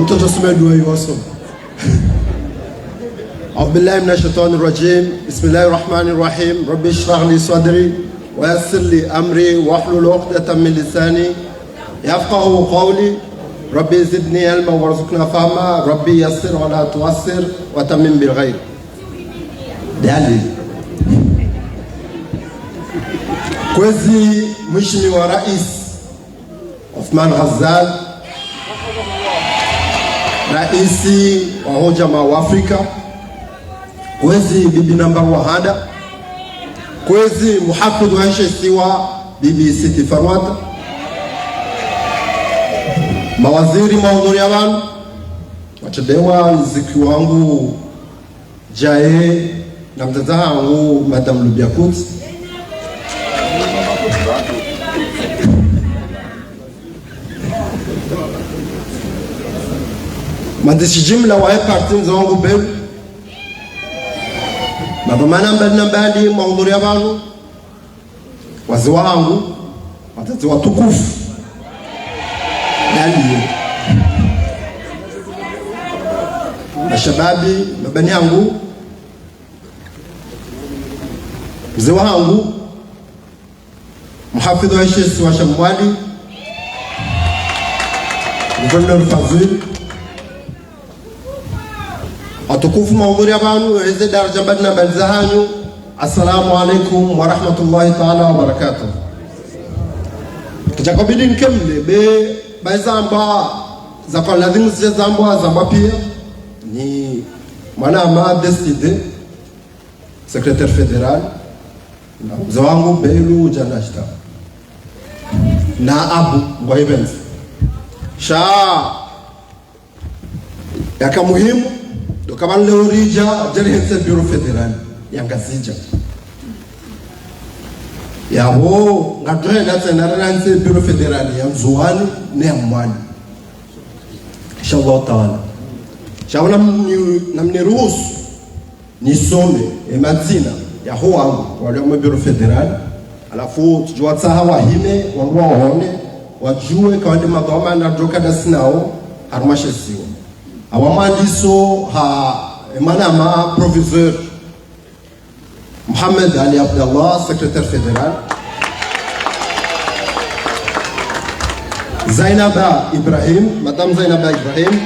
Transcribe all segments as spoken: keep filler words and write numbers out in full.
Toto sime dua yoso. أعوذ بالله من الشيطان الرجيم. بسم الله الرحمن الرحيم. رب اشرح لي صدري ويسر لي أمري واحلل عقدة من لساني يفقهوا قولي. رب زدني علما وارزقنا فهما. رب يسر ولا تعسر وتمم بالخير. Dali. Kwezi Mheshimiwa Rais Othman Ghazal, Raisi wa Umoja wa Afrika, kwezi Bibi Namba wa Handa, kwezi Muhafidhu wa she isiwa Bibi Siti Farwata, mawaziri mahudhuria pvanu, watrebewa niziki wangu djaye na mdzadze hangu Madame Lubia Kuti. Mandzishi jimla wa ye parti mze wangu Belu. Madhwamana mbali na mbali mwahudhuria pvanu. Wazee wangu, wazazi watukufu. Dali. Mashababi, mabani yangu. Mze wangu, muhafidhu wa she isiwa sha Mwali, Gouverneur Fazul, watukufu mwahudhuria pvanu, eze daraja mbali na mbali zahanyu, assalamu alaikum wa rahmatullahi taala wa barakatuh. Kidjakabidi nkemle, be, ba zamba, zaka lazimu zidje zambwa, zambwa pia, ni mwanama décidé, secrétaire fédéral, na mze wangu Belu Janashta, na Abu Ngwaibenzi. Sha yaka muhimu, ndo kaba leo ridja, djeli hentsi bureau fédéral ya Ngazidja. Yapvo, ngadjohenda tsena rantsi bureau fédéral ya Ndzuwani ne ya Mwali. Inshallah taala. Sha pvo namni-, namniruhusu nisome ye madzina yaho wangu walio mwe bureau fédéral, halafu tsidjo watsaha wahime, wandru waone, wadjuwe ka wande madhwamana djoka dasi nao harumwa she isiwa. Awa mwandiso ha, ye mwanama proviseur Mohamed Ali Abdallah, secrétaire fédéral. Zainaba Ibrahim, Madame Zainaba Ibrahim.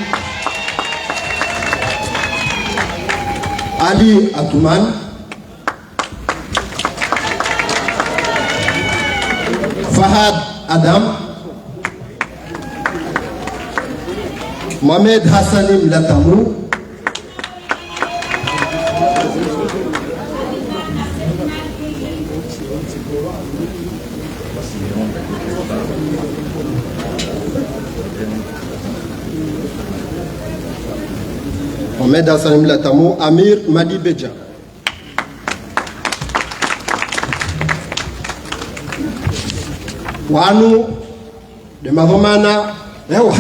Ali Atoumane. Fahad Adam. Mohamed Hassani Mlatamou. Mohamed Hassani Mlatamou, Amir Madi Bedja. Wanu nde madhwamana, ewa.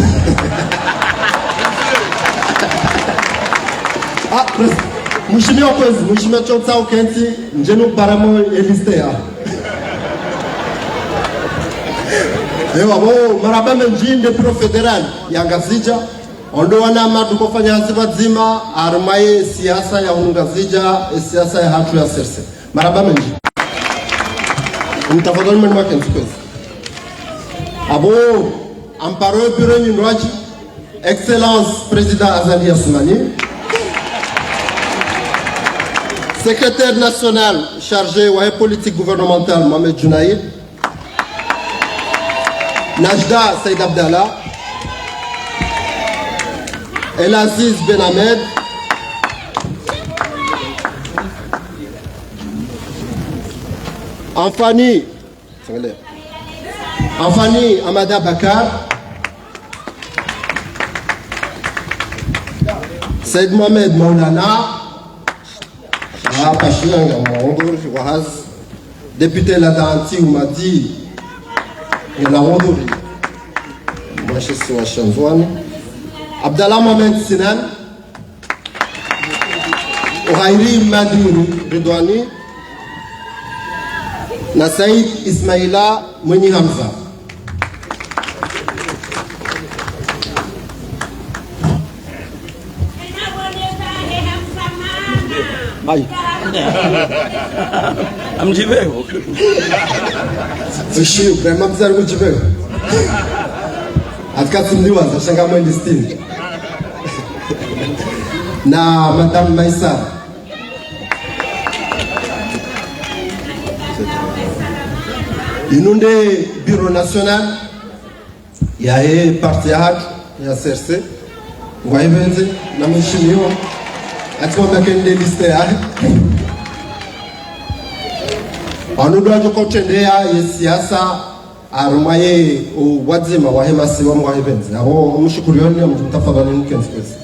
Ah, pres-, mheshimiwa kwezi, mheshimiwa tsotsa ukentsi, ndjenu paramo ye liste ya. Ewa, bo, marahaba mendji nde bureau fédéral ya Ngazidja. Ondo wanama dukofanya hazi pvadzima, harumwa ye siasa ya hunu Ngazidja, ye siasa yahatru ya C R C. Marahaba mendji. Mtafadhali mwenye mwakentsi kwezi. Apvo, amparo ye bureau nyindji, Excellence Président Azali Assoumani. Secrétaire national chargé wa politique gouvernementale Mohamed Djounaïd. Najda Said Abdallah, El Aziz Ben Ahmed, Anfani, Anfani Amada Bakar, Said Mohamed Maulana, Shia Pashianga, mwaongozi wa hazi, député la Danti Umadi, na wahudhuri, mwa she isiwa sha Ndzuwani, Abdallah Mohamed Sinan, Uhairi Madini Ridwani, na Said Ismaila Mwinyi Hamza. Ayi. Amdjipveho. Zishi, vraiment, mzali kudjipveho. Atika tsimdiwa za shanga mwendi sitini. Na Madame Maïssa. Inu nde Bureau National yahe parti yahatru ya C R C, ngwahipvendze na mheshimiwa, atimwambia kende liste yahe. Wanu ndo wadjo kotrendeya ye siasa harumwa ye, o, wadzima wahe masiwa, ngwahipvendze. Apvo mshukurioni, mtafadhali mkentsi kwezi.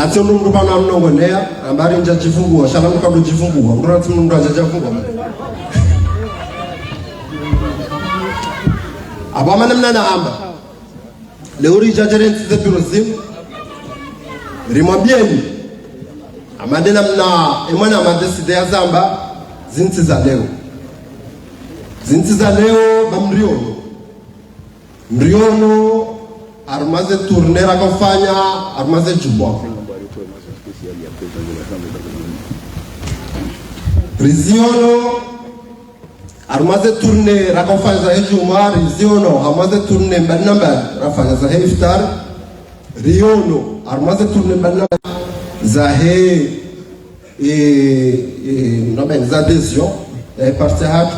Atsi mndru pvanu amnongoneya, amba ri ndja djifungua, sha la mndru kadjo djifungua, mndru atsi mndru adja djafungua. Apvo mana mna na amba. Leo ridja djere ntsi ze bureau zinu. Rimwambieni. Amande namna, emwana amande side ya zamba, zintsi za leo. Zintsi za leo, ba mriono. Mriono, harumwa ze tournée rakofanya, harumwa ze djumwa. Riziono, harumwa ze tournée rakofanya zahe djumwa, riziono, harumwa ze tournée mbali na mbali, rafanya zahe iftar, riono, harumwa ze tournée mbali na mbali, zahe, e, e, namba za adhésion, yahe parti yahatru,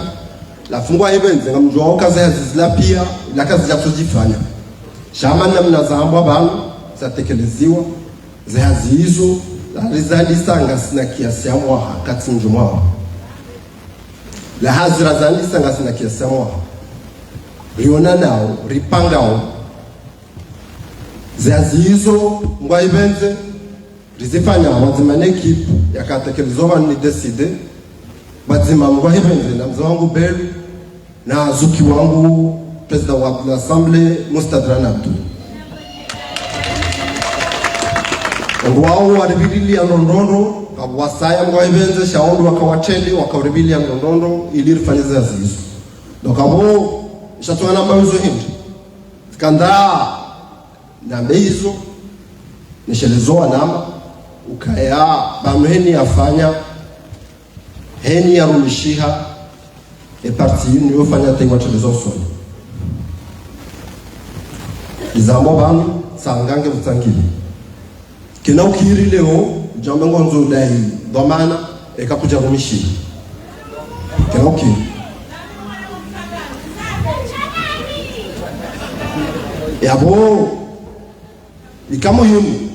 la fungwa hipvendze, ngamdjuao ka ze hazi zila pia, la kazidja tsodjifanya. Sha mana mna zambwa pvanu, zatekeleziwa, ze hazi izo, la rizandisa ngasina kiasi ya mwaha, katsi ndjumwa. La hazi razandisa ngasina kiasi ya mwaha. Rionanao, ripangao. Ze hazi izo, ngwahipvendze, rizifanya, wadzima ne équipe, yakatekelezo pvanu ni décidé, wadzima ngwahipvendze, na mze wangu Belu, na zuki wangu, président wa l'Assemblée, Mustadran Abdou. Ngwao waripvirilia ndrondrondro, kawasaya ngwahipvendze, sha wandru wakawatrendi, wakauripvirilia ndrondrondro, ili rifanye ze hazi izo. Donc apvo, sha tsuwana mba izo hindri. Zikandra, nambe izo, nishelezo wanama, ukaya, pvanu heni yafanya, heni yarumishiha, e parti inu yofanya tengwa telezo usoni. Izambo pvanu, tsanga nge utsangili. Kena ukiri leo, udjambe ngondzo dai, dhwamana, eka kudjarumishiha. Kena ukiri. Yapvo, ika muhimu.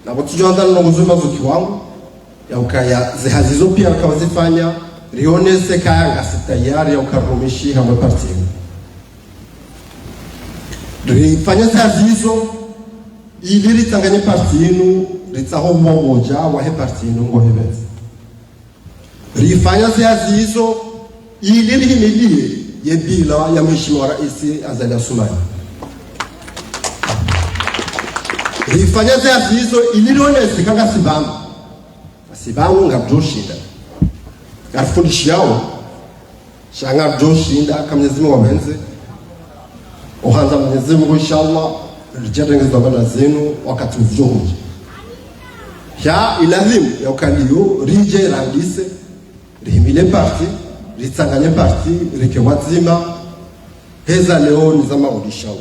Napvo tsudjo andza nilongoze mazuki wangu, ya ukaya ze hazi zo pia raka wazifanya, rionese kaya ngasi tayari ya ukarumishi hamwe parti inu. Rifanya ze hazi izo, ili ritsanganye parti inu, ritsaho umoja wahe parti inu ngohepvendze. Rifanya ze hazi izo, ili rihimilie ye bilan ya mheshimiwa raisi Azali Assoumani. Rifanya ze hazi izo, ili rionese ka ngasi pvanu. Ngasi pvanu ngamdjoshinda. Ngarifundishiyao, sha ngamdjoshinda, ka Mwenyezi Mungu wapvendze. Uhandza Mwenyezi Mungu, inshallah, ridjarengeza bana zinu wakati udjo udja. Sha ilazimu ya ukaliyo, ridje randise, rihimile parti, ritsanganye parti, rike wadzima, heza leo ni zama udishao.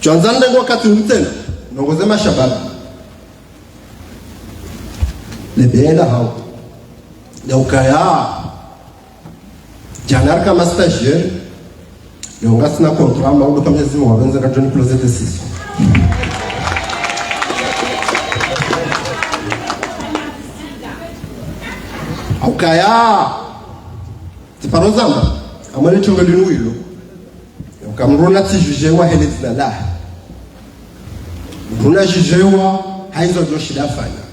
Tswandza nde wakati utsena, nongoze mashababi. Lebela hao. Ya ukaya, djana rika ma stagiaire, leo ngasina contrat, maudu ka Mwenyezi Mungu wapvendze ngadjoni close décision. Ukaya, tsiparo zamba, amwele trongo linu wilo. Uka mndru natsi jugewa hele dzina lahe. Mndru najugewa ha izo djoshinda fanya.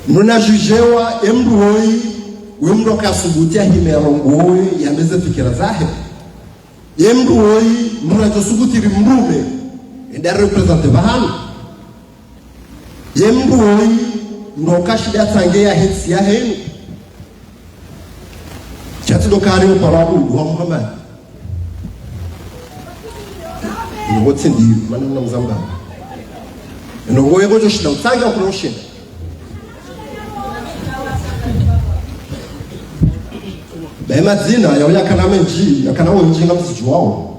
Mndru najugewa emndru woyi, we mndru kasubuti ya hime ya rongowe yambe ze fikira zahe. Ye mndru woyi, mndru nadjosubuti ri mrume, enda représenter pvahanu. Ye mndru woyi, Ndo kashi nda tsange ya hetsi ya henu. Sha tsi ndo kari upara abudu wa Muhammad. Ndo tsi ndi, mana mna mzamba. Ndo yeko djo shinda, utsange kuna ushinda. Be madzina, ya yakana mendji, yakana wendji ngamzidjuwao.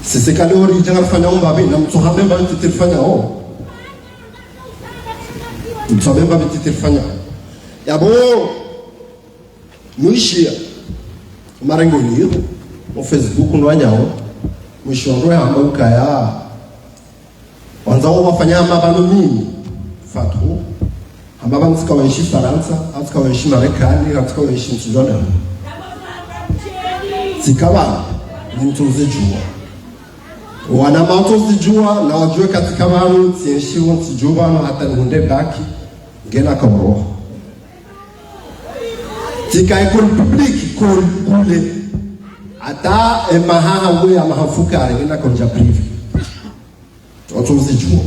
Sisi kale ori djanga rifanya umba be, na mtsohambe mba ntiti rifanyao. Mtsohambe mba ntiti rifanyao. Yabo, mwishiya. Marengoni yiro, o Facebook no wanyao. Mwishiya ndo yamba ukaya. Wandza wafanya hama pvanu mimi, Fatou. Hama pvanu tsika wenshi Farantsa, au tsika wenshi Marekani, au tsika wenshi ntsi Jordan. Tsika pvanu, ni mtsu zidjuwa. Wana mtsu zidjuwa, na wadjuwe ka tsika pvanu, tsienshi wo ntsi djuwa, no hata nihundre bac, ngena kauro. Tsika école publique, école kule. Hata e maha hangu ya maha fukare, ngena kaundja privé. Wandza wazidjuwa.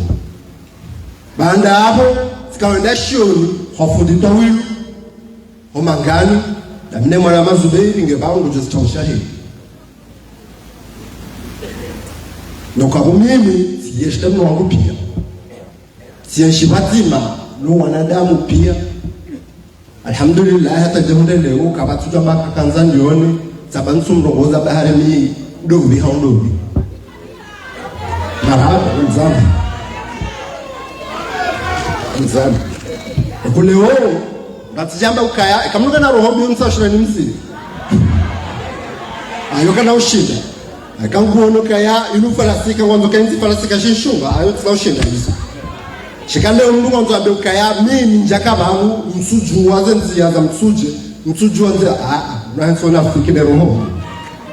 Baanda yapvo, tsika wenda shioni, ho fundi Twawilu, ho Mangani, na mine mwana Mazubeiri, nge pvangu djo zitausha he. Noka pvo mimi, tsienshi na mno wangu piya. Tsienshi pvadzima, no wanadamu piya. Alhamdulillah, hata dje hundre leo, kapvatsu djamba ka kandza ndione, tsamba ntsu mrongoza bahari mi, ndopvi hau ndopvi. Marahaba, mzambi. Mzambi. Eku leo, ngatsi djamba ukaya, eka mnu kana roho mbi mtsa shura ni mzi. Ayo kana ushinda. Eka nguono kaya, inu falasika, ngwandzo ka ntsi falasika shinshumba, ayo tsina ushinda izo. Shika leo mndru ngwandzo ambe ukaya, mimi ndjaka pvangu, mtsudjuwa ze ndziya za mtsudje, mtsudjuwa ndziya, a, a, mna ntsi ona fikile roho.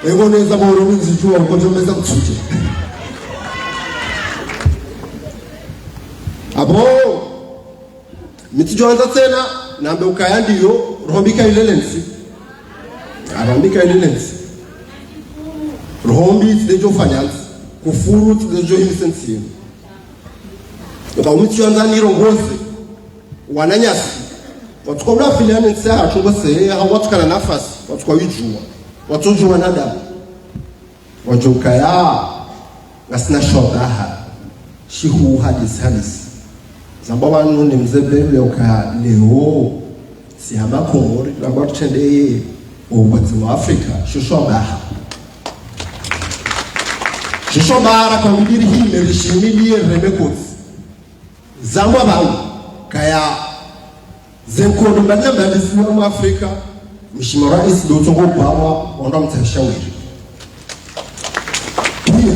Ego neza moro mzidjuwa, ngodjo meza mtsudje. Abo, mi tsidjo wandza tsena, nambe ukaya ndiyo, roho mbi ka ilele ntsi. A, roho mbi ka ilele ntsi. Roho mbi tsi ndedjo fanya ntsi. Kufuru tsi ndedjo himise ntsi. Noka umi tsi wandza nirongoze. Wananyasi. Watsuka ula filiane ntsi yahatru ngose, hau watsuka na nafasi. Watsuka widjuwa. Watsudjuwa wanadamu. Wadjo ukaya, ngasina shwabaha, shihu hadisi hadisi. Zamba wanu ni mze Belou ya uka leo, si hama Komori, lamba tutrendeye, o wadzi wa Afrika, sho shwabaha. Sho shwabaha ra kwa mbiri hime, rishimiliye reme kotsi. Zambwa pvanu, kaya ze nkodo mbali na mbali ziliyo mu Afrika, Mheshimiwa Rais ndo utsongo bawa, wandru wamtsahe shawiri. Piya,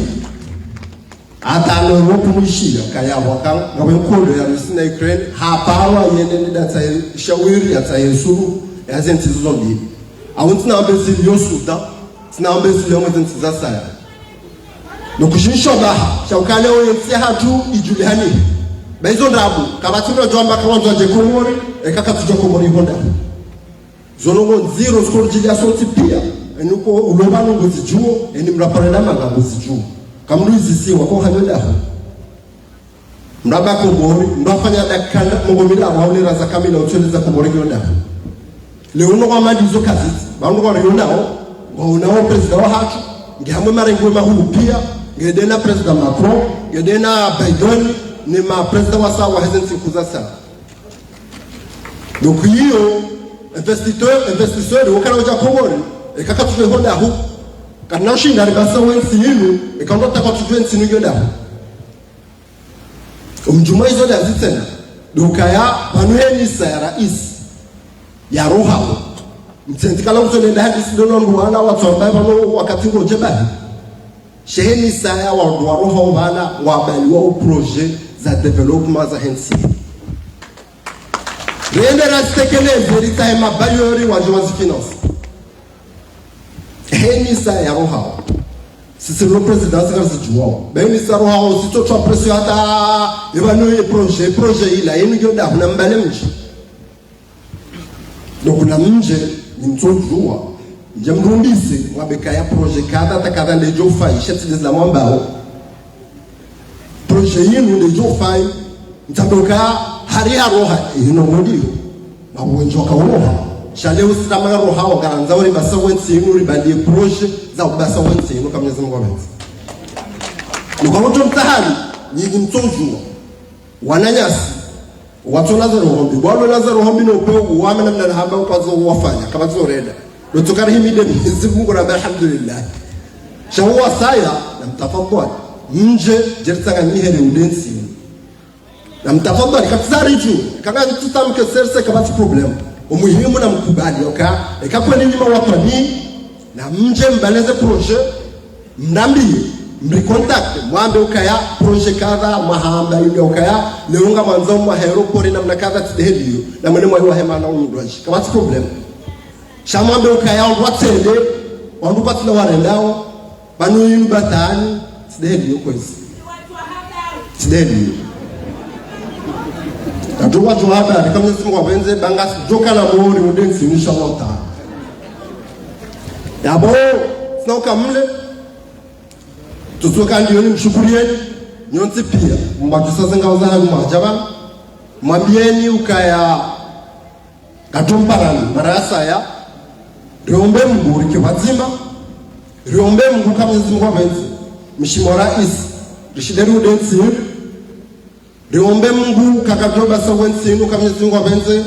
hata no Europe mwishiya, kaya waka, ngawe nkodo ya Russie na Ukraine, habawa yende ndatsahe shawiri, yatsahe suluhu, ya ze ntsi zo mbili. Au ntsina wambe ziliyo Sudan, ntsina wambe ziliyo mwe ze ntsi za saya. Nokushinsho baha, sha uka leo ye ntsi yahatru idjulihani. Ba izo ndrabo, kapvatsi mndru adjo amba ka wandzo adje Komori, eka katsudja Komori honda. Zo ndrongoo ndziro zikao ridjiliya sontsi piya, eni uko ulo pvanu ngozidjuwo, eni mrapare na manga ngozidjuwo. Kamdru izisiwa, ko hanyo daho. Mraba Komori, mrafanya dakika mengo miraru, hau lera za kamili, utsueleza Komori ngiyo daho. Leo no wamadi zo kazitsi, ba ndo wariyo nao, ngwaonao prezida wahatru, nge hamwe marengwe mahuu piya, nge dena prezida Macron, nge dena Biden, ne maprezida wasaya wahe ze ntsi nkuu za saya. Donc iyo, investiteur, investisseur, wo kana udja Komori, eka katsudje honda hu, kana ushinda ribasa we ntsi yinu, eka ndo taka tsudje ntsi yinu ngiyo daho. Omdjumwa izo nda zitsena, ndo ukaya, pvanu he nisa ya rais, ya rohawo. Mtsendzi kala kutsonenda hadisi ndo no ndru wana watsamba pvanu wakati ngodje bahi. She he nisa ya wandru wa rohawo pvanu, wabaliwa o projet za développement za he ntsi. Rende razitekeleze, ritsahe mabailleurs wadje wazifinance. He nisa ya rohawo. Sisi lo président sika zidjuwawo. Be nisa rohawo, sitso twa pression hata, eba no ye projet, projet ila, yenu ngiyo daho na mbale mdji. Donc na mdje, ni mtsodjuwa. Ndje mrumbise, mwambe kaya projet kadha, ta kadha ndedjo fayi, sha tsi ndezi la mwambawo. Projet yinu ndedjo fayi, mtsambe uka, Ari ya roha, ino ngodiyo. Mabwenjo kauroha. Sha leo sirama roha, wangaranza uri basa wentsi inu, uri baliye projet za ubasa wentsi inu, ka Mwenyezi Mungu apvendze. Nuka woto mtahani, nyinyi mtsodjuwa. Wananyasi, watso na ze roho mbi. Bwalo na ze roho mbi no upeo, wame na mnana hamba ukwazo wafanya, kapvatsi orenda. Lotso kari himide Mwenyezi Mungu, na alhamdulillah. Sha uwasaya, na mtafadhwali. Mdje, djeritsanga nihere udentsi. Na mtafadhwali, kapvatsi zaridju, kanga nitsutamke serse kapvatsi problème. Umuhimu na mkubali, oka, eka kweli nyi mawatwani, na mdje mbaleze projet, mnambiye, mri contacte, mwambe ukaya, projet kadha, mwahamba, ile ukaya, leo ngamwandzo mwahe aéroport namna kadha tsideheliyo, na mwene mwayi wahema na ulundwaji. Kapvatsi problème. Sha mwambe ukaya, wandru watsende, wandru kwatsina warendao, pvanu inu batani, tsideheliyo kwezi. Tsideheliyo. Tatu wadjo habari, ka Mwenyezi Mungu apvendze, banga djoka na mori, udentsi, inshallah taala. Yapvo, tsina ukamle, tsutsoka ndiyo nimshukuriyeni, nyontsi piya, mbadjusa ze ngawo zahanyu mwadja pvanu, mwambiyeni ukaya, ngatso mparani, mara ya saya, riombe Mungu rike pvadzima, riombe Mungu ka Mwenyezi Mungu apvendze, Mheshimiwa Rais, rishinde riudentsi, riombe Mungu kakadjo basa wentsi inu ka Mwenyezi Mungu apvendze,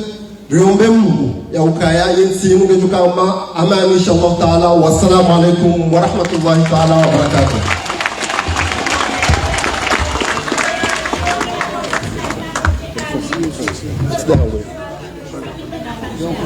riombe Mungu ya ukaya yentsi inu ngedjo kama amani, inshallah taala. Wassalamu alaikum warahmatullahi taala wabarakatuh.